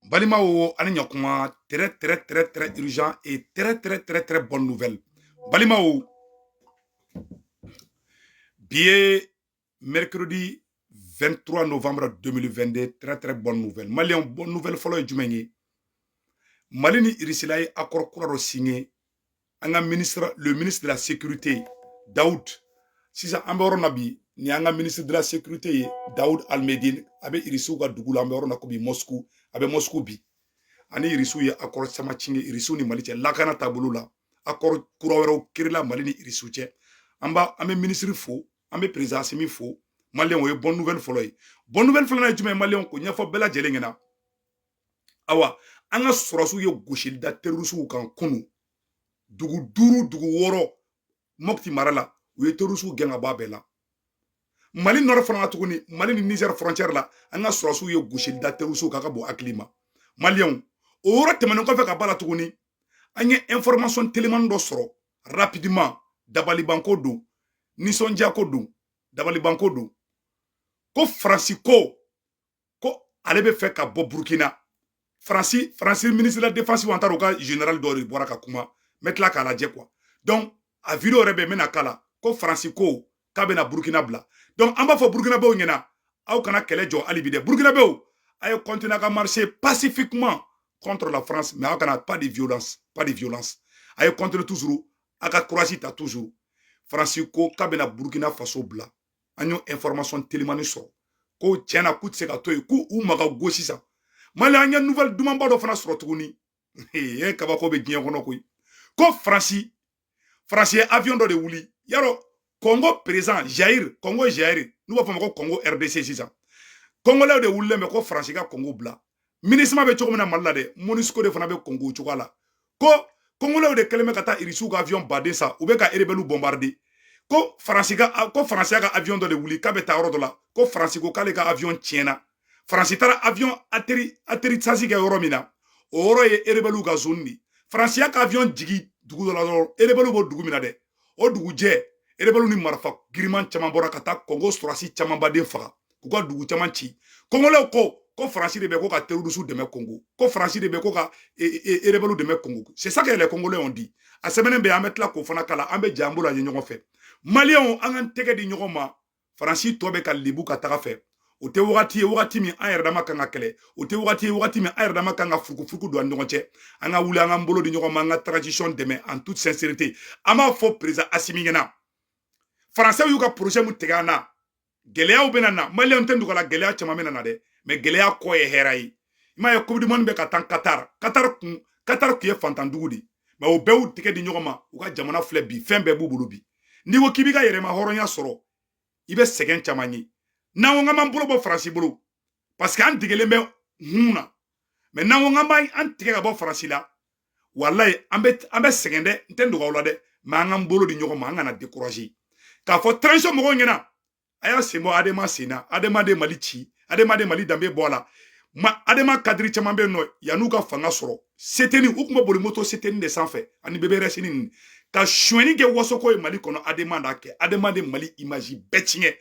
Balimaw, ani ɲakuma. Très très très très urgent et très très très très bonne nouvelle. Balimaw, bi ye mercredi 23 novembre 2022. Très très bonne nouvelle, Malien. Bonne nouvelle fɔlɔ ye jumɛn ye? Mali ni Irisila ye accord kura dɔ signé. An ka ministre, le ministre de la Sécurité, Daoud. Sisan an bɛ yɔrɔ na bi, nin y'an ka ministre de la Sécurité ye, Daoud Almedine. A bɛ Irisiw ka dugu la. An bɛ yɔrɔ na ko bi, Moscou, a bɛ Moscou bi. Ani Irisiw ye accord caman signé, Irisiw ni Mali cɛ, lakana taabolo la. Accord kura wɛrɛw kirila Mali ni Irisiw cɛ. An b'a, an bɛ ministre fo, an bɛ président Assimi fo. Maliyɛn, o ye bonne nouvelle fɔlɔ ye. Bonne nouvelle filanan ye jumɛn ye? Maliyɛnw, ko ɲɛfɔ bɛɛ lajɛlen ɲɛna. Awa, an ka sɔrɔsiw ye gosili da terrorisiw kan kunu. Dugu duuru, dugu wɔɔrɔ Mopti mara la, u ye terrorisiw gɛn ka bɔ a bɛɛ la. Mali nord fana na tuguni, Mali ni Niger frontière la, an ka sɔrɔsiw ye gosili da terrorisiw kan ka bɔ hakili ma. Maliyɛnw, o yɔrɔ tɛmɛnen kɔfɛ ka ba la tuguni, an ye information telimani dɔ sɔrɔ rapidement. Dabalibanko don, nisɔndiyako don, dabalibanko don, ko Faransi ko ale bɛ fɛ ka bɔ Burukina. Faransi ministre de la Défense, an taara u ka général dɔ de bɔra ka kuma. N bɛ tila k'a lajɛ quoi. Donc a vidéo yɛrɛ bɛ, n bɛna k'a la, ko Faransi ko k'a bɛna Burukina bila. Donc an b'a fɔ Burukinabew ɲɛna, aw kana kɛlɛ jɔ hali bi dɛ. Burukinabew, a ye continuer ka marcher pacifiquement contre la France, mais aw kana, pas de violence, pas de violence. A ye continuer toujours, a ka courage ta toujours. Faransi ko k'a bɛna Burukina Faso bila. An y'o information telimani sɔrɔ ko tiɲɛna k'u tɛ se ka to yen, k'u u maga go sisan. Mali, an ye nouvelle dumanba dɔ fana sɔrɔ tuguni. E, kabako bɛ diɲɛ kɔnɔ koyi. Ko Faransi ye avion dɔ de wuli yarɔ Congo président, Zaire, Congo Zaire, n'u b'a fɔ ma ko Congo RDC. Sisan Congolais de wulilen bɛ ko Faransi ka Congo bila. MINUSMA bɛ cogo min na Mali la dɛ, MONUSCO de fana bɛ Congo cogoya la. Ko Congolais de kɛlen bɛ ka taa Irisiw ka avion baden san, u bɛ ka rebelle bombarder. Ko Faransi ka avion dɔ de wuli k'a bɛ taa yɔrɔ dɔ la, ko Faransi ko k'ale ka avion tiɲɛna. Faransi taara avion atterrissage kɛ yɔrɔ min na, o yɔrɔ ye rebelle ka zone de. Faransi ka avion jigi dugu dɔ la dɔrɔn, rebelle b'o dugu min na dɛ, o dugujɛ, rebelle ni marifa giriman caman bɔra ka taa Congo sɔrɔsi camanbaden faga, k'u ka dugu caman ci. Congolais ko Faransi de bɛ ko ka terroriste dɛmɛ Congo, ko Faransi de bɛ ko ka rebelle dɛmɛ Congo. C'est ça que les Congolais ont dit. A sɛbɛnnen bɛ, an bɛ tila k'o fana kala. An bɛ jɛ an bolo a ye ɲɔgɔn fɛ. Maliyɛnw, an k'an tɛgɛ di ɲɔgɔn ma. Faransi tɔ bɛ ka lebu ka taga fɛ. O tɛ wagati ye wagati min an yɛrɛ dama kan ka kɛlɛ. O tɛ wagati ye wagati min an yɛrɛ dama kan ka furukufuruku don an ni ɲɔgɔn cɛ. An ka wuli, an k'an bolo di ɲɔgɔn ma, an ka transition dɛmɛ en toute sincérité. An b'a fɔ président Assimi ɲɛna, Faransɛw y'u ka projet mun tigɛ an na, gɛlɛyaw bɛna na. Maliyɛnw tɛ dogo la, gɛlɛya caman bɛna na dɛ, mais gɛlɛya kɔ ye hɛrɛ ye. I m'a ye, Coupe du monde bɛ ka taa Qatar. Qatar kun ye fantandugu de, mais o bɛɛ y'u tɛgɛ di ɲɔgɔn ma. U ka jamana filɛ bi, fɛn bɛɛ b'u bolo bi. N'i ko k'i b'i ka yɛrɛma hɔrɔnya sɔrɔ, i bɛ sɛgɛn caman ye. N'an ko k'an b'an bolo bɔ Faransi bolo, parce que an degelen bɛ hun na, mais n'an ko k'an b'an tigɛ ka bɔ Faransi la, walayi, an bɛ sɛgɛn dɛ. N tɛ dogo aw la dɛ, mais an k'an bolo di ɲɔgɔn ma, an kana décourager. K'a fɔ transition mɔgɔw ɲɛna, a y'a sen bɔ ADEMA sen na. ADEMA de Mali ci, ADEMA de Mali danbe bɔ a la. Ma ADEMA cadre caman bɛ yen nɔ, yan'u ka fanga sɔrɔ, seteni u tun bɛ boli moto seteni de sanfɛ ani BBRS ninnu ka sonyɛni kɛ wasoko ye Mali kɔnɔ. ADEMA d'a kɛ, ADEMA de Mali image bɛɛ tiɲɛ.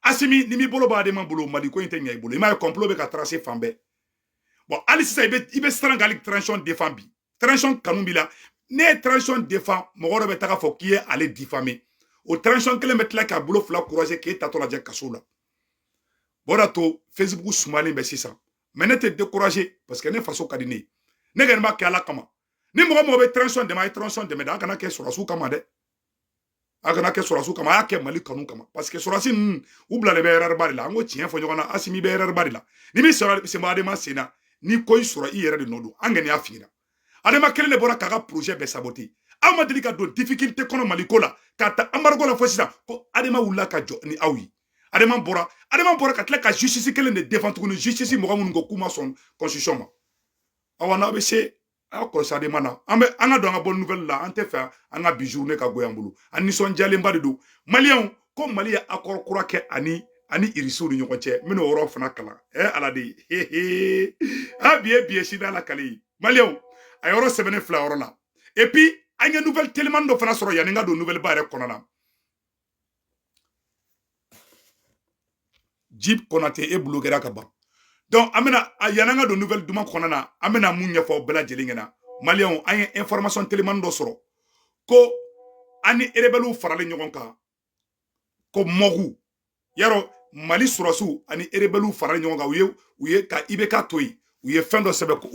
Assimi, ni m'i bolo bɔ ADEMA bolo, Mali ko in tɛ ɲɛ i bolo. I m'a ye, complot bɛ ka tracer fan bɛɛ. Bon, hali sisan i bɛ siran k'ale transition défend bi. Transition kanu b'i la. Ne ye transition défend, mɔgɔ dɔ bɛ taga fɔ k'i ye ale diffamer. O transition kelen bɛ tila k'a bolo fila croiser k'e tatɔ lajɛ kaso la. O de to Facebook sumalen bɛ sisan, mais ne tɛ décourager, parce que ne faso ka di ne ye. Ne kɔni b'a kɛ Ala kama. Ni mɔgɔ mɔgɔ bɛ transition dɛmɛ, a ye transition dɛmɛ dɛ. A kana kɛ sɔrɔsiw kama dɛ, a kana kɛ sɔrɔsiw kama, a y'a kɛ Mali kanu kama, parce que sɔrɔsi ninnu, u bilalen bɛ erreur ba de la. An ko tiɲɛ fɔ ɲɔgɔn na. Assimi bɛ erreur ba de la. Ni min sɔrɔ sen bɔ ADEMA sen na, ni ko i sɔrɔ, i yɛrɛ de nɔ don. An kɔni y'a f'i ɲɛna, ADEMA kelen de bɔra k'a ka projet bɛɛ saboter. Aw ma deli ka don difficulté kɔnɔ Mali ko la, k'a ta embargo la fo sisan, ko ADEMA wulila ka jɔ ni aw ye. ADEMA bɔra, ADEMA bɔra ka tila ka justice kelen de défend tuguni, justice mɔgɔ minnu ko k'u ma sɔn constitution ma. Awa, n'aw bɛ se, a y'a kɔlɔsi ADEMA na. An bɛ an ka don an ka bonne nouvelle la. An tɛ fɛ an ka bi journée ka goya an bolo. An nisɔndiyalenba de don. Maliyɛnw, ko Mali ye accord kura kɛ ani Irisiw ni ɲɔgɔn cɛ. N bɛna o yɔrɔ fana kalan. Ɛ Ala de ye, a bi ye bi ye sini Ala kale ye. Maliyɛnw, a yɔrɔ sɛbɛnnen fila yɔrɔ la. Et puis an ye nouvelle telimani dɔ fana sɔrɔ yanni n ka don nouvelle ba yɛrɛ kɔnɔ na. Jib Konate, e bloquera ka ban. Donc Donc an bɛna yan'an ka don nouvelle duman kɔnɔna na, an bɛna mun ɲɛfɔ bɛɛ lajɛlen ɲɛna? Maliyɛnw, an ye information telimani dɔ sɔrɔ ko an ni rebelles faralen ɲɔgɔn kan, ko mɔgu yarɔ Mali sɔrɔsiw ani rebelles faralen ɲɔgɔn kan, u ye ka IBK to yen, u ye fɛn dɔ sɛbɛn,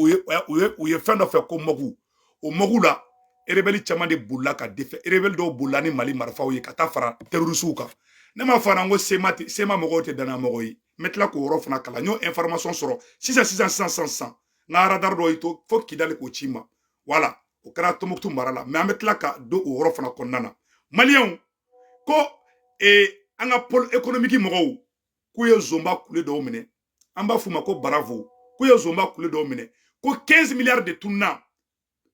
u ye fɛn dɔ fɛ ko mɔgu. O mɔgu la, rebelle caman de bolila ka defɛ, rebelle dɔw bolila ni Mali marifaw ye ka taa fara terroristew kan. Ne m'a fɔ an ko CMA tɛ, CMA mɔgɔw tɛ danaya mɔgɔ ye. N bɛ tila k'o yɔrɔ fana kalan. N y'o information sɔrɔ sisan sisan sisan sisan sisan. N ka radar dɔ y'i to fo Kidali k'o ci n ma. Wala o kɛra Tɔnbukutu mara la, mais an bɛ tila ka don o yɔrɔ fana kɔnɔna na. Maliyɛnw, ko an ka pôle économique mɔgɔw k'u ye zonba kule dɔw minɛ, an b'a f'u ma ko bravo, k'u ye zonba kule dɔw minɛ, ko 15 milliards de tununa,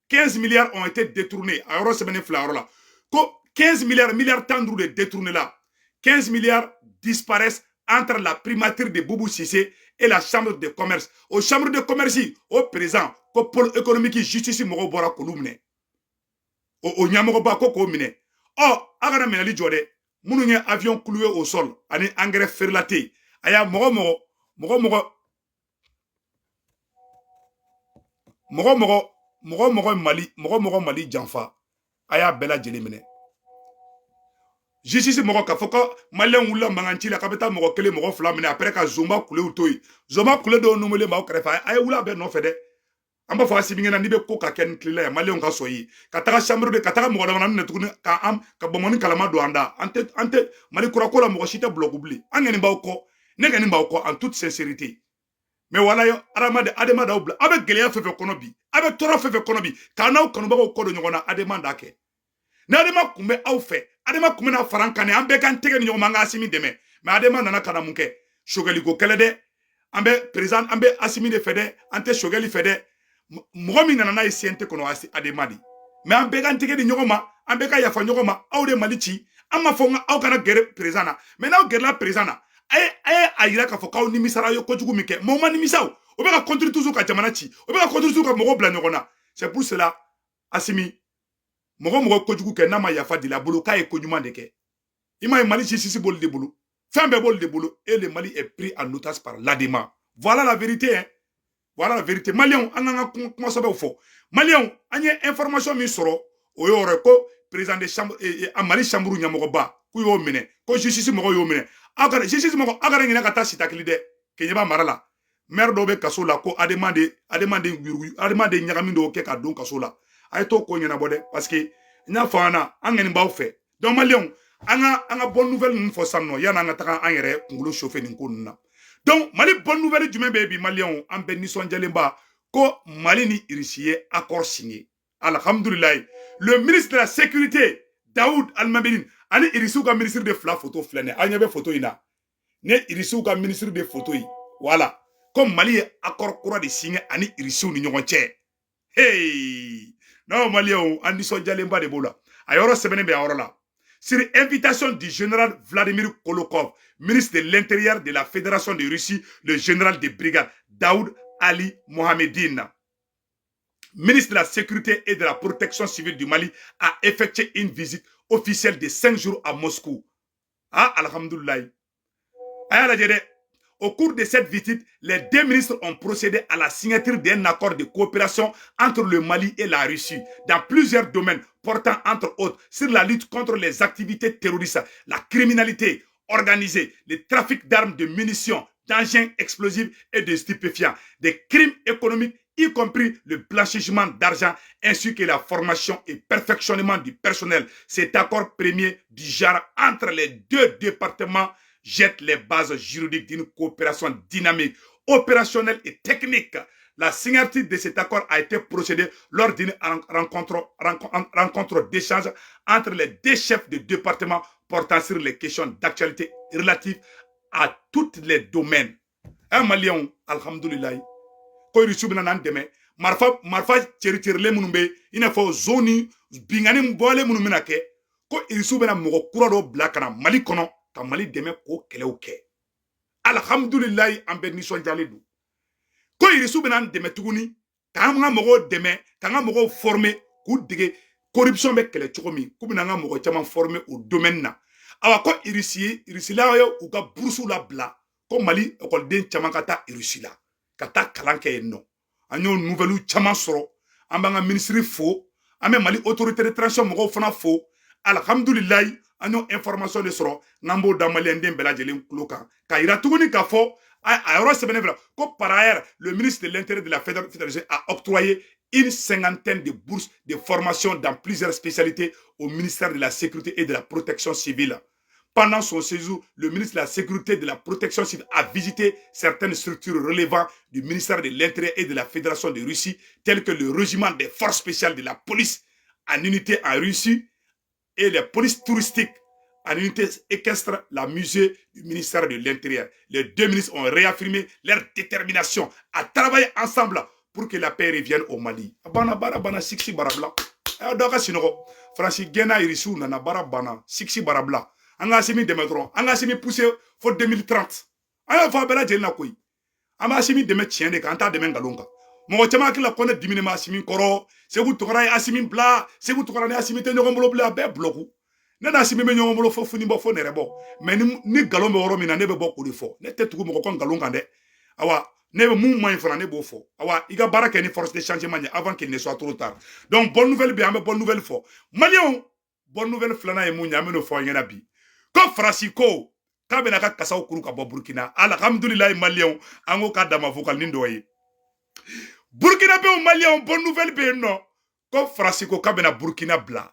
15 milliards ont été détournés. A yɔrɔ sɛbɛnnen filɛ a yɔrɔ la ko 15 milliards, milliards 15 de détourné la, 15 milliards disparaissent entre la primature de Boubou Cissé et la chambre de commerce. Au chambre de commerce, au présent, ko pôle économique, justice mɔgɔw bɔra k'olu minɛ. O ɲɛmɔgɔba ko k'o minɛ. Ɔ, a kana minɛli jɔ dɛ. Minnu ye avion cloué au sol ani engrais frelaté, a y'a mɔgɔ mɔgɔ Mali mɔgɔ mɔgɔ Mali janfa, a y'a bɛɛ lajɛlen minɛ. Justice mɔgɔ k'a fɔ ko maliyɛn wulila mankan ci la k'a bɛ taa mɔgɔ kelen, mɔgɔ fila minɛ, après ka zonba kulew to yen, zonba kule dɔw numelen b'aw kɛrɛfɛ, a ye wuli a bɛɛ nɔfɛ dɛ. An b'a fɔ Asimi ɲɛna, n'i bɛ ko ka kɛ ni tilela ye, maliyɛnw ka sɔn i ye ka taga chambre de ka taga mɔgɔ damadɔ minɛ tuguni ka an ka bɔnbɔnni kalama don an da. An tɛ Mali kura ko la, mɔgɔ si tɛ bulɔku bilen. An kɔni b'aw kɔ, ne kɔni b'aw kɔ en toute sincérité. Mais wala adamaden, adama d'aw bila, aw bɛ gɛlɛya fɛn fɛn kɔnɔ bi, aw bɛ tɔɔrɔ fɛn fɛn kɔnɔ bi, k'a n'aw kanubagaw kɔ don ɲɔgɔn na, adama d'a kɛ. Ni adama kun bɛ aw fɛ, adama kun bɛna fara an kan, an bɛɛ k'an tɛgɛ ni ɲɔgɔn ma, an ka Asimi dɛmɛ. Mais adama nana ka na mun kɛ? Sogɛliko kɛlɛ dɛ. An bɛ président, an bɛ Asimi de fɛ dɛ, an tɛ sogɛli fɛ dɛ. Mɔgɔ min nana n'a ye CNT kɔnɔ, adama de. Mais an bɛɛ k'an tɛgɛ di ɲɔgɔn ma, an bɛɛ ka yafa ɲɔgɔn ma. Aw de Mali ci. An ma fɔ aw kana gɛrɛ président na, mais n'aw gɛrɛla président na, a ye a yira k'a fɔ k'aw nimisara, aw ye kojugu min kɛ. Mais o ma nimisa, o bɛ ka continuer toujours ka jamana ci, o bɛ ka continuer toujours ka mɔgɔw bila ɲɔgɔn na. C'est pour cela, Asimi, mɔgɔ mɔgɔ kojugu kɛ n'a ma yafa dila bolo, k'a ye koɲuman de kɛ. I m'a ye, Mali justice b'olu de bolo, fɛn bɛɛ b'olu de bolo, et le Mali est pris en otage par l'ADEMA. Voilà la vérité, hein, voilà la vérité. Maliyɛnw, an k'an ka kuma sɛbɛw fɔ. Maliyɛnw, an ye information min sɔrɔ, o y'o yɔrɔ ye ko président de chambre, a Mali chambre ɲɛmɔgɔba, k'u y'o minɛ, ko justice mɔgɔw y'o minɛ. Aw kana, justice mɔgɔ, aw kana ɲinɛ ka taa Sitakili dɛ, Keɲeba mara la. Maire dɔw bɛ kaso la ko adama de, adama de yurugu, adama de ɲagami dɔw kɛ ka don kaso la. A ye t'o ko ɲɛnabɔ dɛ, parce que n y'a fɔ an na, an kɔni b'aw fɛ. Donc maliyɛnw, an ka bonne nouvelle ninnu fɔ sisan nɔ, yanni an ka taga an yɛrɛ kunkolo chauffer nin ko ninnu na. Donc Mali bonne nouvelle jumɛn bɛ yen bi? Maliyɛnw, an bɛɛ nisɔndiyalenba ko Mali ni Irisi ye accord signé. Alhamdulilayi. Le ministre de la Sécurité, Daoud Almabirine, ani Irisiw ka ministre de fila photo filɛ nin ye. Aw ɲɛ bɛ photo in na, ne Irisiw ka ministre de photo ye. Voilà, ko Mali ye accord kura de signé ani Irisiw ni ɲɔgɔn cɛ. Hey non, maliyɛnw, an nisɔndiyalenba de b'o la. A yɔrɔ sɛbɛnnen bɛ a yɔrɔ la: sur invitation du général Vladimir Kolokov, ministre de l'Intérieur de la Fédération de Russie, le général de brigade Daoud Ali Mohamedine, ministre de la Sécurité et de la Protection civile du Mali, a effectué une visite officielle de 5 jours à Moscou. Ah, alhamdoulilah. Au cours de cette visite, les deux ministres ont procédé à la signature d'un accord de coopération entre le Mali et la Russie dans plusieurs domaines, portant entre autres sur la lutte contre les activités terroristes, la criminalité organisée, le trafic d'armes, de munitions, d'engins explosifs et de stupéfiants, des crimes économiques, y compris le blanchissement d'argent, ainsi que la formation et perfectionnement du personnel. Cet accord premier du genre entre les deux départements jette les bases juridiques d'une coopération dynamique, opérationnelle et technique. La signature de cet accord a été procédée lors d'une rencontre d'échange entre les deux chefs de département portant sur les questions d'actualité relatives à tous les domaines. Un Malien, alhamdoulilah, ko Irisiw bɛna n'an dɛmɛ, marifa ceri-cerilen minnu bɛ, i n'a fɔ zone bingani bɔlen minnu bɛna kɛ, ko Irisiw bɛna mɔgɔ kura dɔ bila ka na Mali kɔnɔ ka Mali dɛmɛ k'o kɛlɛw kɛ. Alhamdulilayi, an bɛɛ nisɔndiyalen don ko Irisiw bɛna an dɛmɛ tuguni k'an ka mɔgɔw dɛmɛ, k'an ka mɔgɔw former, k'u dege corruption bɛ kɛlɛ cogo min, k'u bɛna an ka mɔgɔ caman former o domaine na. Awa, ko Irisi ye, Irisilaw ye u ka burusiw labila ko Mali ekɔliden caman ka taa Irisi la. ka taa kalan kɛ yen nɔ. An y'o nouvelle caman sɔrɔ. An b'an ka ministre fo, an bɛ Mali autorité de transition mɔgɔw fana fo. Alhamdulilayi, an y'o information de sɔrɔ, n'an b'o da maliyɛnden bɛɛ lajɛlen tulo kan, k'a yira tuguni k'a fɔ a yɔrɔ sɛbɛnnen filɛ ko par ailleurs, le ministre de l'Intérieur de la Fédération a octroyé une cinquantaine de bourses de formation dans plusieurs spécialités au ministère de la Sécurité et de la Protection civile. Pendant son séjour, le ministre de la Sécurité et de la Protection civile a visité certaines structures relevant du ministère de l'Intérieur et de la Fédération de Russie, telles que le régiment des forces spéciales de la police en unité en Russie et les polices touristiques en unité équestre, la musée du ministère de l'Intérieur. Les deux ministres ont réaffirmé leur détermination à travailler ensemble pour que la paix revienne au Mali. Bana bara bana siksi barabla. Ayo dɔ ka sinɔgɔ. Faransi gɛnna, Irisiw nana, baara banna, siksi barabla. An ka Asimi dɛmɛ dɔrɔn, an ka Asimi pousser fo 2030. An y'o fɔ a bɛɛ lajɛlen na koyi. An bɛ Asimi dɛmɛ tiɲɛ de kan, an t'a dɛmɛ nkalon kan. Mɔgɔ caman hakili la ko ne diminen bɛ Asimi kɔrɔ. Segu Tunkara ye Asimi bila, Segu Tunkara ni Asimi tɛ ɲɔgɔn bolo bilen, a bɛɛ bulɔku. Ne n'Asimi bɛ ɲɔgɔn bolo fo fini bɔ, fo nɛrɛ bɔ. Mais ni nkalon bɛ yɔrɔ min na, ne bɛ bɔ k'o de fɔ. Ne tɛ tugu mɔgɔ kɔ nkalon kan dɛ. Awa, ne bɛ mun man ɲi fana, ne b'o fɔ. Awa, i ka baara kɛ ni force de changement ye avant qu'il ne soit trop tard. Donc bonne nouvelle bɛ yen, an bɛ bonne nouvelle fɔ. Maliyɛnw, bonne nouvelle filanan ye mun ye, an bɛ n'o fɔ aw ɲɛna bi. Ko Faransi ko k'a bɛna ka kasaw kuru ka bɔ Burukina. Alhamdulilayi, maliyɛnw, an ko k'a dama vocal dɔ ye. Burukina bɛ, maliyɛnw, bonne nouvelle bɛ yen nɔ, ko Faransi ko k'a bɛna Burukina bila.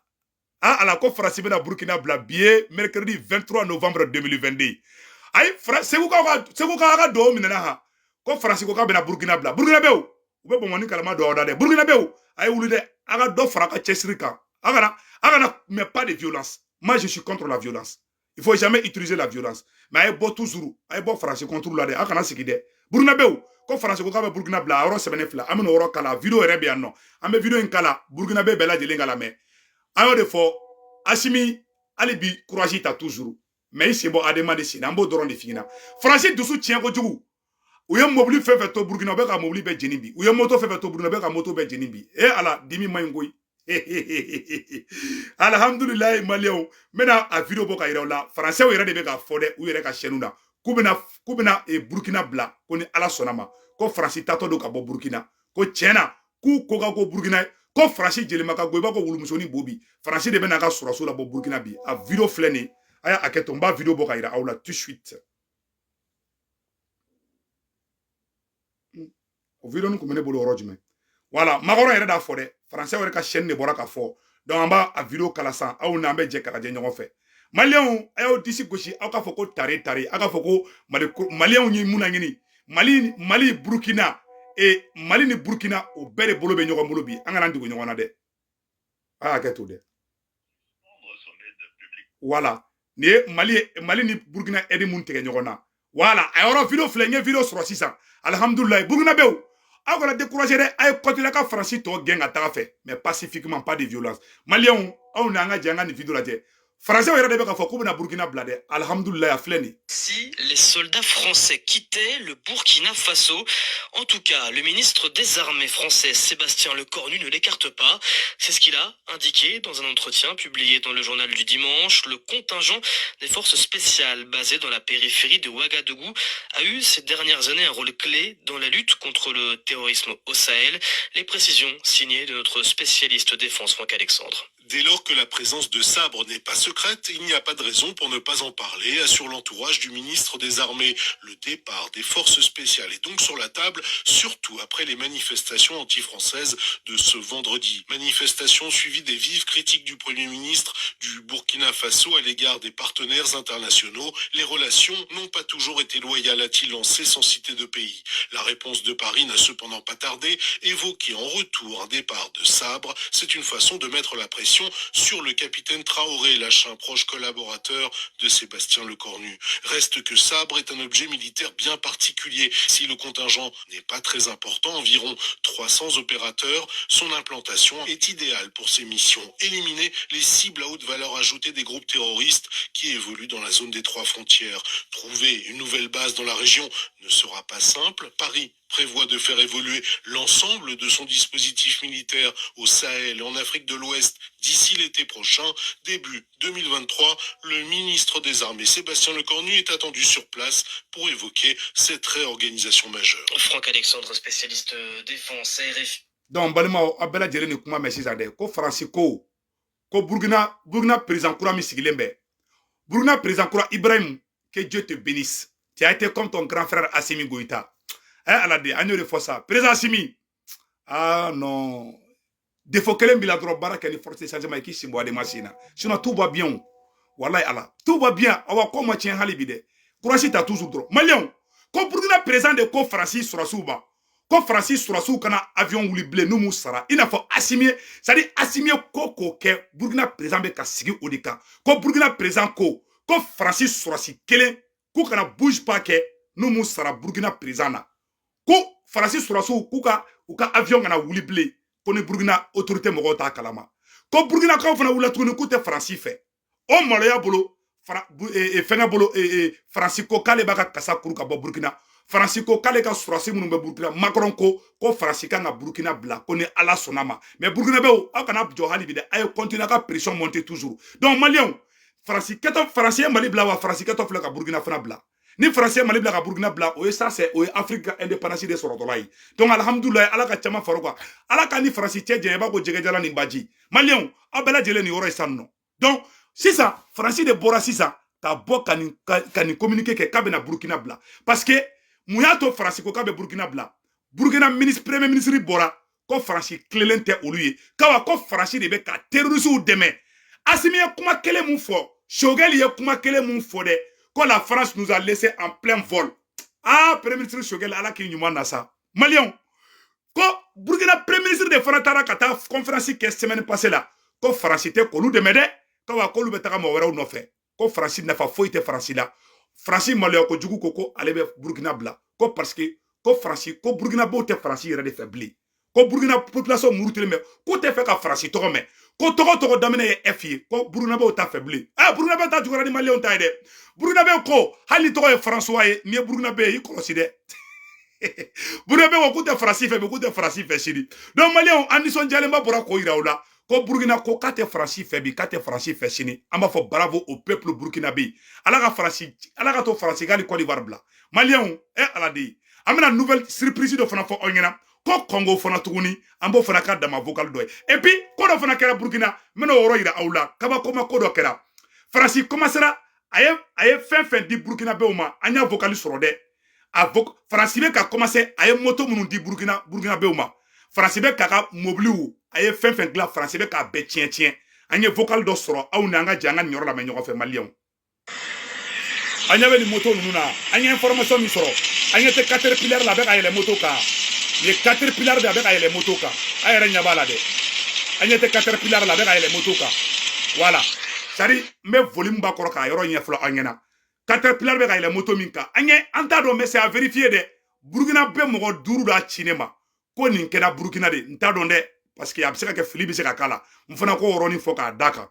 Ah ala, ko Faransi bɛna Burukina bila bi ye mercredi 23 novembre 2022. Ayi, Segu ka duwawu minɛna han. Ko Faransi ko k'a bɛna Burukina bila. Burukina bɛ, u bɛ bɔnbɔnni kalama dɔw da dɛ. Burukina bɛ, a ye wuli dɛ, a ka dɔ fara a ka cɛsiri kan. A kana, mais pas de violence. Moi, je suis contre la violence. Il faut jamais utiliser la violence. Mais a ye bɔ toujours, a ye bɔ Faransi contre la dɛ, a kana sigi dɛ. Burukina bɛ, ko Faransi ko k'a bɛ Burukina bila, a yɔrɔ sɛbɛnnen filɛ. An bɛ n'o yɔrɔ kala, vidéo yɛrɛ bɛ yan nɔ. An bɛ vidéo in kala, Burukina bɛ bɛɛ lajɛlen kala. Mais an y'o de fɔ, Asimi, hali bi courage ta toujours. Mais i sen bɔ ADEMA de sen na, an b'o dɔrɔn de f'i ɲɛna. Faransi dusu tiɲɛ kojugu. U ye mobili fɛn fɛn to Burukina, u bɛ ka mobili bɛɛ jeni bi. U ye moto fɛn fɛn to Burukina, u bɛ ka moto bɛɛ jeni bi. E ala, dimi man ɲi koyi. Alhamdulilayi, maliyɛnw, n bɛna a vidéo bɔ ka yira u la. Faransɛw yɛrɛ de bɛ k'a fɔ dɛ, u yɛrɛ ka chaîne na, k'u bɛna Burukina bila, ko ni Ala sɔnna ma, ko Faransi tatɔ don ka bɔ Burukina, ko tiɲɛna k'u ko ka ko Burukina, ko Faransi jelima ka go i b'a fɔ wulumusonin bo bi. Faransi de bɛna a ka sɔrɔsiw labɔ Burukina bi. A vidéo filɛ nin ye, a y'a hakɛ to, n b'a vidéo bɔ ka yira aw la tout de suite. O vidéo nin kun bɛ ne bolo yɔrɔ jumɛn? Voilà, Macron yɛrɛ d'a fɔ dɛ, faransɛ yɛrɛ ka chaîne de bɔra ka fɔ. Donc an b'a a vidéo kala san, aw n'an bɛ jɛ k'a lajɛ ɲɔgɔn fɛ. Maliyɛnw, a y'aw disi gosi, aw k'a fɔ ko tare tare, aw k'a fɔ ko Mali, maliyɛnw ye mun laɲini? Mali, Burukina e Mali ni Burukina, o bɛɛ de bolo bɛ ɲɔgɔn bolo bi. An kana dogo ɲɔgɔn na dɛ, a y'a kɛ to dɛ. Voilà, nin ye Mali ni Burukina aide mun tigɛ ɲɔgɔn na. Voilà, a yɔrɔ vidéo filɛ, n ye vidéo sɔrɔ sisan. Alhamdulilayi, Burukina bɛ, aw kana décourager dɛ, a ye continuer ka Faransi tɔ gɛn ka taga fɛ, mais pacifiquement, pas de violence. Maliyɛnw, aw ni an ka jɛ an ka nin vidéo lajɛ. Français yɛrɛ de bɛ k'a fɔ k'u bɛna Burkina bila dɛ. Alhamdulilayi, a filɛ nin. Si les soldats français quittaient le Burkina Faso. En tout cas, le ministre des Armées français Sébastien Lecornu ne l'écarte pas. C'est ce qu'il a indiqué dans un entretien publié dans le journal du dimanche. Le contingent des forces spéciales basées dans la périphérie de Ouagadougou a eu ces dernières années un rôle clé dans la lutte contre le terrorisme au Sahel. Les précisions signées de notre spécialiste défense Franck Alexandre. Dès lors que la présence de sabres n'est pas secrète, il n'y a pas de raison pour ne pas en parler, assure l'entourage du ministre des Armées. Le départ des forces spéciales est donc sur la table, surtout après les manifestations anti-françaises de ce vendredi. Manifestations suivies des vives critiques du Premier ministre du Burkina Faso à l'égard des partenaires internationaux. Les relations n'ont pas toujours été loyales, a-t-il lancé sans citer de pays. La réponse de Paris n'a cependant pas tardé, évoquer en retour un départ de sabres, c'est une façon de mettre la pression sur le capitaine Traoré, lâche un proche collaborateur de Sébastien Lecornu. Reste que Sabre est un objet militaire bien particulier. Si le contingent n'est pas très important, environ 300 opérateurs, son implantation est idéale pour ces missions. Éliminer les cibles à haute valeur ajoutée des groupes terroristes qui évoluent dans la zone des trois frontières. Trouver une nouvelle base dans la région ne sera pas simple. Paris prévoit de faire évoluer l'ensemble de son dispositif militaire au Sahel et en Afrique de l'Ouest d'ici l'été prochain. Début 2023, le ministre des Armées Sébastien Lecornu est attendu sur place pour évoquer cette réorganisation majeure. Franck Alexandre, spécialiste défense RFI. Donc balimaw, aw bɛɛ lajɛlen ni kuma mɛn sisan dɛ, ko Faransi ko Burkina président kura min sigilen bɛ, Burkina président kura Ibrahim, que Dieu te bénisse, tu as été comme ton grand frère Assimi Goïta. Eh Ala de, an y'o de fɔ sa, président Assimi. Ah non, défaut kelen b'i la dɔrɔn, baara kɛ ni force de changement ye k'i sen bɔ ADEMA sen na, sinon tout va bien. Wallahi Ala, tout va bien. Awa ko ma tiɲɛ hali bi dɛ, courage ta toujours dɔrɔn. Maliyɛnw, ko Burkina président de ko Faransi sɔrɔsiw ma ko Faransi sɔrɔsiw kana avion wuli bilen n'u m'u sara, i n'a fɔ Assimi ye, c'est à dire Assimi ye ko k'o kɛ, Burkina président bɛ ka sigi o de kan, ko Burkina président ko Faransi sɔrɔsi kelen k'u kana bouge pas kɛ n'u m'u sara Burkina président na, ko Faransi sɔrɔsiw k'u ka u ka avion kana wuli bilen, ko ni Burkina autorité mɔgɔw t'a kalama, ko Burkinakaw fana wulila tuguni k'u tɛ Faransi fɛ. O maloya bolo, fɛngɛ bolo, Faransi ko k'ale b'a ka kasa kuru ka bɔ Burkina. Faransi ko k'ale ka sɔrɔsi minnu bɛ Burkina, Macron ko Faransi kan ka Burkina bila, ko ni Ala sɔnna ma. Mais Burkinabɛw, aw kana jɔ hali bi dɛ, a ye continuer a ka pression monter toujours. Donc Maliyɛnw, Faransi kɛtɔ, Faransi ye Mali bila wa, Faransi kɛtɔ filɛ ka Burkina fana bila. Ni Faransi ye Mali bila ka Burkina bila, o ye ça, c'est o ye Afrique ka indépendance de sɔrɔtɔla ye. Donc alhamdulilayi, Ala ka caman far'o kan, Ala ka ni Faransi cɛ janya, i b'a ko jɛgɛjala ni baji. Maliyɛnw, aw bɛɛ lajɛlen nin yɔrɔ ye sisan nɔ. Donc sisan Faransi de bɔra sisan ka bɔ ka nin communiqué kɛ k'a bɛna Burkina bila, parce que mun y'a to Faransi ko k'a bɛ Burkina bila? Burkina ministre, premier ministre bɔra ko Faransi tilelen tɛ olu ye, kawa ko Faransi de bɛ ka terroristew dɛmɛ. Assimi ye kuma kelen mun fɔ, Choguel ye kuma kelen mun fɔ dɛ, ko la France nous a laissé en plein vol. Ah, premier ministre Choguel, Ala k'i ɲuman na sa. Maliyɛnw, ko Burkina premier ministre de fana taara ka taa conférence kɛ semaine passée la, ko Faransi tɛ k'olu dɛmɛ dɛ, kawa k'olu bɛ taga mɔgɔ wɛrɛw nɔfɛ, ko Faransi nafa foyi tɛ Faransi la. Faransi maloya kojugu ko ale bɛ Burkina bila, ko parce que ko Faransi ko Burkinabɛw tɛ Faransi yɛrɛ de fɛ bilen, ko Burkina population murutilen bɛ, k'u tɛ fɛ ka Faransi tɔgɔ mɛn, ko tɔgɔ daminɛ ye F ye, ko Burkinabɛw t'a fɛ bilen. Ah, Burkinabɛw ta juguyara ni Maliyɛnw ta ye dɛ. Burkinabɛw ko hali ni tɔgɔ ye François ye, n'i ye Burkinabɛ ye, i kɔlɔsi dɛ. Burkinabɛw ko k'u tɛ Faransi fɛ bi, k'u tɛ Faransi fɛ sini. Donc Maliyɛnw, an nisɔndiyalenba bɔra k'o yira u la ko Burkina ko k'a tɛ Faransi fɛ bi, k'a tɛ Faransi fɛ sini. An b'a fɔ bravo au peuple burkinabé. Ala ka Faransi, Ala ka to Faransi k'ali Côte d'Ivoire bila. Maliyɛnw, e Ala de, an bɛna nouvelle surprise dɔ fana fɔ aw ɲɛna, ko Congo fana tuguni, an b'o fana ka dama vocal dɔ ye. Et puis ko dɔ fana kɛra Burkina, n bɛna o yɔrɔ yira aw la. Kabakoma ko dɔ kɛra, Faransi commencera a ye fɛn fɛn di Burkinabɛw ma, an y'a vocal sɔrɔ dɛ. A Faransi bɛ ka commencer, a ye moto minnu di Burkinabɛw ma, Faransi bɛ k'a ka mobiliw, a ye fɛn fɛn dilan, Faransi bɛ k'a bɛɛ tiɲɛ tiɲɛ. An ye vocal dɔ sɔrɔ, aw ni an ka jɛ an ka nin yɔrɔ lamɛn ɲɔgɔn fɛ. Maliyɛnw, an ɲɛ bɛ nin moto ninnu na, an ye information min sɔrɔ, an ɲɛ tɛ Caterpillar la, a bɛ ka yɛlɛ moto kan. Nin ye Caterpillar de, a bɛ ka yɛlɛ moto kan, a yɛrɛ ɲɛ b'a la dɛ. An ɲɛ tɛ Caterpillar la, a bɛ ka yɛlɛ moto kan. Voilà, c'est à dire n bɛ volume ba kɔrɔ k'a yɔrɔ ɲɛfɔ aw ɲɛna. Caterpillar bɛ ka yɛlɛ moto min kan, an ɲɛ, an t'a dɔn, mais c'est à vérifier dɛ. Burukina bɛ mɔgɔ 5 d'a ci ne ma ko nin kɛra Burukina de, n t'a dɔn dɛ, parce que a bɛ se ka kɛ fili bɛ se ka k'a la. N fana ko yɔrɔnin fɔ k'a d'a kan,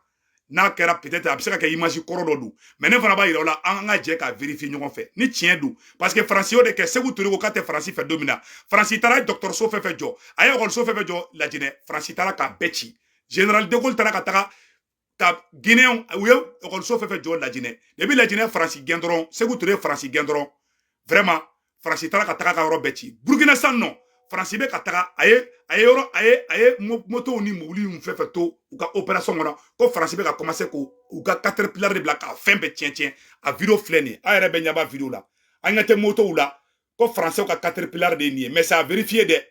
n'a kɛra peut-être a bɛ se ka kɛ image kɔrɔ dɔ don, mais ne fana b'a yira o la, an ka jɛ ka vérifier ɲɔgɔn fɛ ni tiɲɛ don, parce que Faransi y'o de kɛ. Sékou Touré ko k'a tɛ Faransi fɛ don min na, Faransi taara dɔgɔtɔrɔso fɛn fɛn jɔ, a ye ekɔliso fɛn fɛn jɔ Lajinɛ, Faransi taara k'a bɛɛ ci. Général de Gaulle taara ka taga ka Guinéen, u ye ekɔliso fɛn fɛn jɔ Lajinɛ. Depuis Lajinɛ Faransi gɛn dɔrɔn, Sékou Touré Faransi gɛn dɔrɔn, vraiment Faransi taara ka taga ka yɔrɔ bɛɛ ci. Burukina sisan nɔ, Faransi bɛ ka taga, a ye yɔrɔ, a ye motow ni mobiliw fɛn fɛn to u ka opération kɔnɔ, ko Faransi bɛ ka commencer ko u ka Caterpillar de bila k'a fɛn bɛɛ tiɲɛ tiɲɛ. A vidéo filɛ nin ye, aw yɛrɛ bɛ ɲɛ b'a vidéo la. An ɲɛ tɛ motow la, ko Faransɛw ka Caterpillar de ye nin ye, mais c'est à vérifier dɛ.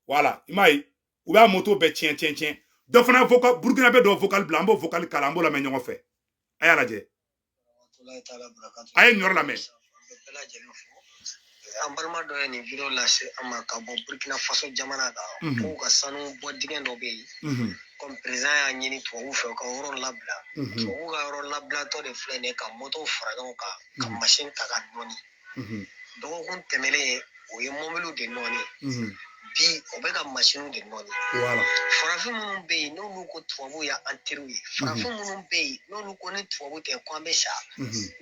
Voilà, i m'a ye, u b'a moto bɛɛ tiɲɛ tiɲɛ tiɲɛ. Dɔ fana vocal, Burukina bɛ dɔ vocal bila, an b'o vocal kala, an b'o lamɛn ɲɔgɔn fɛ. A y'a lajɛ, a ye nin yɔrɔ lamɛn. An balima dɔ ye nin vidéo lase an ma ka bɔ Burkina Faso jamana kan, k'u ka sanu bɔ dingɛ dɔ bɛ yen, comme président y'a ɲini tubabuw fɛ u ka yɔrɔ labila. Tubabuw ka yɔrɔ labilatɔ de filɛ nin ye ka motow fara ɲɔgɔn kan ka masini ta ka nɔɔni. Dɔgɔkun tɛmɛnen, o ye mɔbiliw de nɔɔni, bi o bɛ ka masiniw de nɔɔni. Farafin minnu bɛ yen n'olu ko tubabuw y'an teriw ye, farafin minnu bɛ yen n'olu ko ni tubabu tɛ ko an bɛ sa,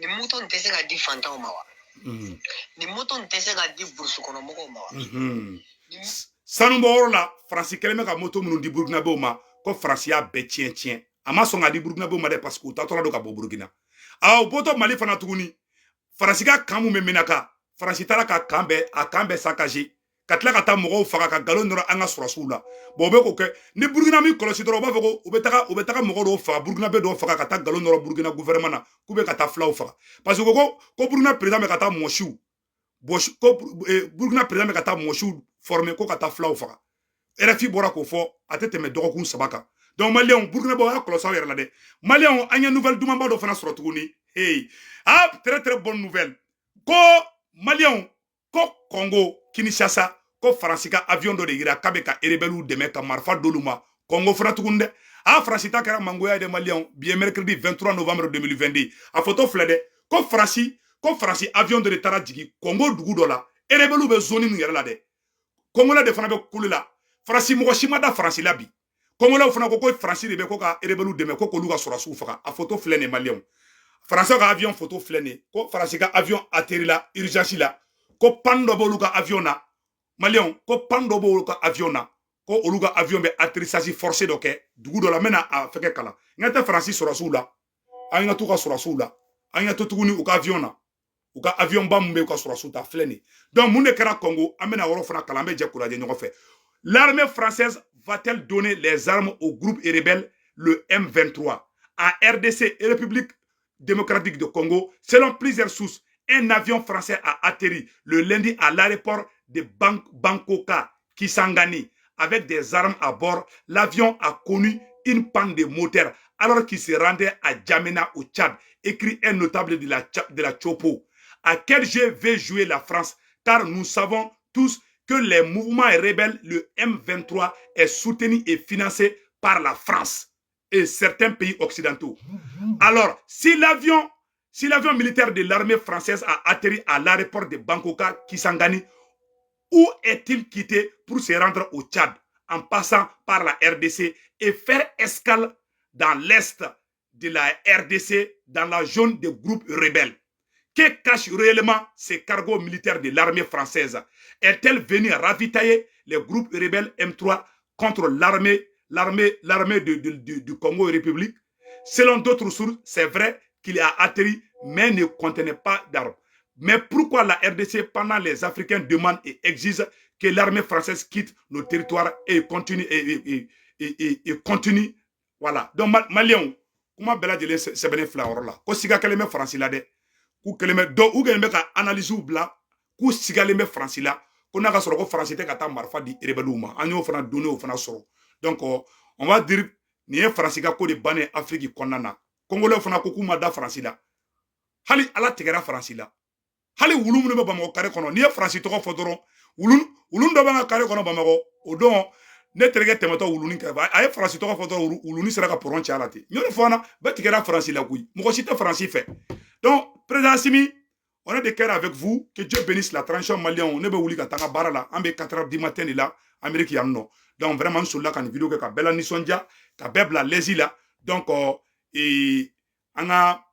nin moto nin tɛ se ka di fantanw ma wa? Nin moto nin tɛ se ka di burusi kɔnɔ mɔgɔw ma wa? Sanubɔyɔrɔ la, Faransi kɛlen bɛ ka moto minnu di Burukinabew ma, ko Faransi y'a bɛɛ tiɲɛ tiɲɛ. A ma sɔn ka di Burukinabew ma dɛ, parce que u taatɔla don ka bɔ Burukina. A o bɔtɔ Mali fana tuguni, Faransi ka camp mun bɛ Menaka, Faransi taara ka camp bɛɛ, a camp bɛɛ saccagé, ka tila ka taa mɔgɔw faga, ka nkalon nɔrɔ an ka sɔrɔsiw la. Bon, u bɛ k'o kɛ. Ni Burukina min kɔlɔsi dɔrɔn, u b'a fɔ ko u bɛ taga mɔgɔ dɔw faga, Burukina bɛ dɔw faga, ka taa nkalon nɔrɔ Burukina gouvernement na k'u bɛ ka taa filaw faga, parce que ko Burukina président bɛ ka taa mɔsiw bɔsi, ko Burukina président bɛ ka taa mɔsiw former ko ka taa filaw faga. RFI bɔra k'o fɔ, a tɛ tɛmɛ dɔgɔkun 3 kan. Donc Maliyɛnw, Burukina y'a kɔlɔsi aw yɛrɛ la dɛ. Maliyɛnw, an ye nouvelle dumanba dɔ fana sɔrɔ tuguni. Hey, ah, très très bonne nouvelle. Ko Maliyɛnw, ko Congo Kinshasa, ko Faransi ka avion dɔ de yira k'a bɛ ka rebelles dɛmɛ ka marifa d'olu ma Congo fana tuguni dɛ. Ah, Faransi ta kɛra mangoya ye dɛ. Maliyɛnw, bi ye mercredi 23 novembre 2022. A photo filɛ dɛ. Ko Faransi avion dɔ de taara jigin Congo dugu dɔ la, rebelles bɛ zone min yɛrɛ la dɛ. Congolais de fana bɛ kule la. Faransi, mɔgɔ si ma da Faransi la bi. Congolais fana ko Faransi de bɛ ko ka rebelles dɛmɛ, ko k'olu ka sɔrɔsiw faga. A photo filɛ nin ye, Maliyɛnw. Faransi ka avion photo filɛ nin ye. Ko Faransi ka avion atterri la urgence la, ko panne dɔ b'olu ka avion na. Maliyɛnw, ko panne dɔ b'olu ka avion na, ko olu ka avion bɛ atterrissage forcé dɔ kɛ dugu dɔ la. N bɛna a fɛngɛ kalan. N ka tɛ Faransi sɔrɔsiw la, an ka t'u ka sɔrɔsiw la, an ka to tuguni u ka avion na, u ka avion ba mun bɛ u ka sɔrɔsiw ta filɛ nin. Donc mun de kɛra Congo? An bɛna yɔrɔ fana kalan, an bɛ jɛ k'o lajɛ ɲɔgɔn fɛ. L'armée française va-t-elle donner les armes au groupe rebelle, le M23, en RDC, République démocratique de Congo? Selon plusieurs sources, un avion français a atterri le lundi à l'aéroport de Bankoka, Kisangani, avec des armes à bord. L'avion a connu une panne de moteur alors qu'il se rendait à N'Djamena au Tchad, écrit un notable de la Chopo. À quel jeu veut jouer la France? Car nous savons tous que les mouvements rebelles, le M23, est soutenu et financé par la France et certains pays occidentaux. Alors, si l'avion militaire de l'armée française a atterri à l'aéroport de Bangkok, Kisangani, où est-il quitté pour se rendre au Tchad en passant par la RDC et faire escale dans l'est de la RDC, dans la zone des groupes rebelles? Que cache réellement ces cargos militaires de l'armée française? Est-elle venue ravitailler les groupes rebelles M3 contre l'armée du Congo République? Selon d'autres sources, c'est vrai qu'il a atterri, mais ne contenait pas d'armes. Mais pourquoi la RDC, pendant les Africains demandent et exigent que l'armée française quitte nos territoires et continue et continue? Voilà. Donc, Maliens, kuma bɛɛ lajɛlen sɛbɛnnen filɛ yɔrɔ la, ko siga kɛlen bɛ Faransi la dɛ. K'u kɛlen bɛ dɔ, u kɛlen bɛ ka analyse bila k'u sigalen bɛ Faransi la, ko n'a ka sɔrɔ ko Faransi tɛ ka taa marifa di rebelles ma. An y'o fana données fana sɔrɔ. Donc on va dire nin ye Faransi ka ko de bannen Afrique kɔnɔna na. Congolais fana ko k'u ma da Faransi la. Hali Ala tigɛra Faransi la. Hali wulu minnu bɛ Bamakɔ carré kɔnɔ, n'i ye Faransi tɔgɔ fɔ dɔrɔn, wulu wulu dɔ b'an ka carré kɔnɔ Bamakɔ, o don ne terikɛ tɛmɛtɔ wulunin kɛrɛfɛ, a ye Faransi tɔgɔ fɔ dɔrɔn, wulunin sera ka pɔrɔn cɛ a la ten. N y'o de fɔ an na, bɛɛ tigɛra Faransi la koyi, mɔgɔ si tɛ Faransi fɛ. Donc président Assimi, on est de cœur avec vous. Que Dieu bénisse la transition malienne. Ne bɛ wuli ka taga baara la. An bɛ 4 heures du matin de la Amérique yan nɔ. Donc vraiment, n solila ka nin vidéo kɛ ka bɛɛ la nisɔndiya, ka bɛɛ bila l'aise la. Donc an ka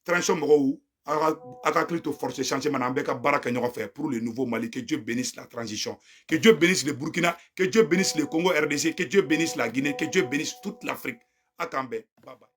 transition mɔgɔw, aw ka hakili to force changement na. An bɛɛ ka baara kɛ ɲɔgɔn fɛ pour le nouveau Mali. Que Dieu bénisse la transition, que Dieu bénisse le Burkina, que Dieu bénisse le Congo RDC, que Dieu bénisse la Guinée, que Dieu bénisse toute l'Afrique. A k'an bɛn, bye bye.